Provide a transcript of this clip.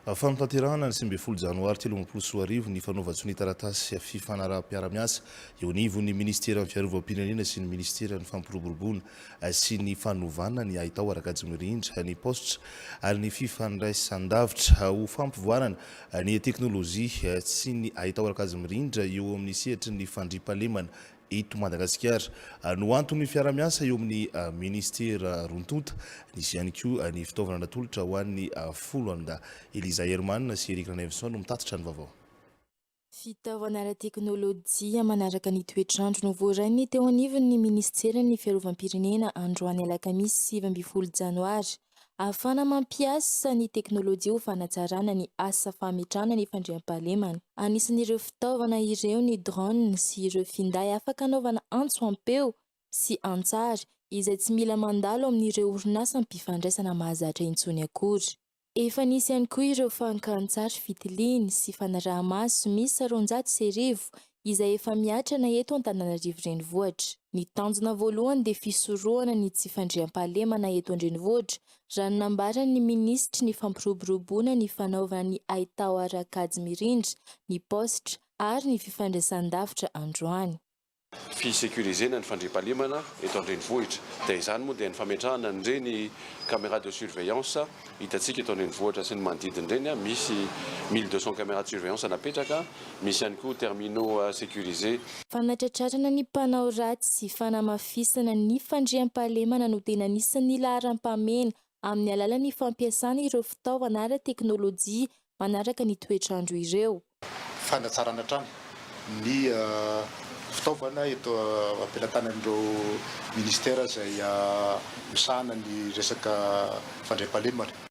Fanatanterahana ny 19 janoary 2023 ny fanaovan-tsonia taratasy fifanaraham-piarahamiasa eo anivon'ny Ministeran'ny Fiarovam-pirenena sy ny Ministeran'ny Fampiroboroboana sy ny Fanovana ny Haitao ara-kajy mirindra, ny Paositra ary ny Fifandraisandavitra ho fampivoarana ny teknolojia sy ny haitao ara-kajy mirindra eo amin'ny sehatry ny fandriampahalemana eto Madagasikara no anton'ny fiarahamiasa eo amin'ny Ministera roa tonta. Nisy ihany koa ny fitaovana natolotra ho an'ny foloalindahy. Eliza Herman sy Eric Ranaivoson no mitatitra ny vaovao. Fitaovana ara-teknolojia manaraka ny toetr'andro no voarain'ny teo anivon'ny Minisiteran'ny Fiarovam-pirenena androany alakamisy 19 janoary. Ahafahana mampiasa ny teknolojia ho fanatsarana ny asa fametrahana ny fandriampahalemana. Anisan'ireo fitaovana ireo ny drone sy ireo finday afaka anaovana antso am-peo sy an-tsary izay tsy mila mandalo amin'ireo orinasam-pifandraisana mahazatra intsony akory. Efa nisy ihany koa ireo fankantsary fitiliana sy fanaraha-maso miisa 1200 izay efa miatrana eto Antananarivo Renivohitra. Ny tanjona voalohany dia fisorohana ny tsy fandriampahalemana eto an-drenivohitra, raha ny nambaran'ny minisitry ny fampiroboroboana ny fanaovana ny haitao ara-kajy mirindra, ny paositra ary ny fifandraisan-davitra androany. Fi-sécurisena ny fandriampahalemana eto an-drenivohitra. Dia izany moa dia ny fametrahana an'ireny caméra de surveillance hitantsika eto an-drenivohitra sy ny manodidina ireny. Misy 1200 caméras de surveillance napetraka, misy ihany koa terminaux sécurisés. Fanatratrarana ny mpanao ratsy sy fanamafisana ny fandriampahalemana no tena anisan'ny laharam-pahamehana amin'ny alalan'ny fampiasana ireo fitaovana ara-teknolojia manaraka ny toetr'andro ireo. Fanatsarana hatrany ny fitaovana eto am-pelatanan'ireo ministera izay misahana ny resaka fandriampahalemana.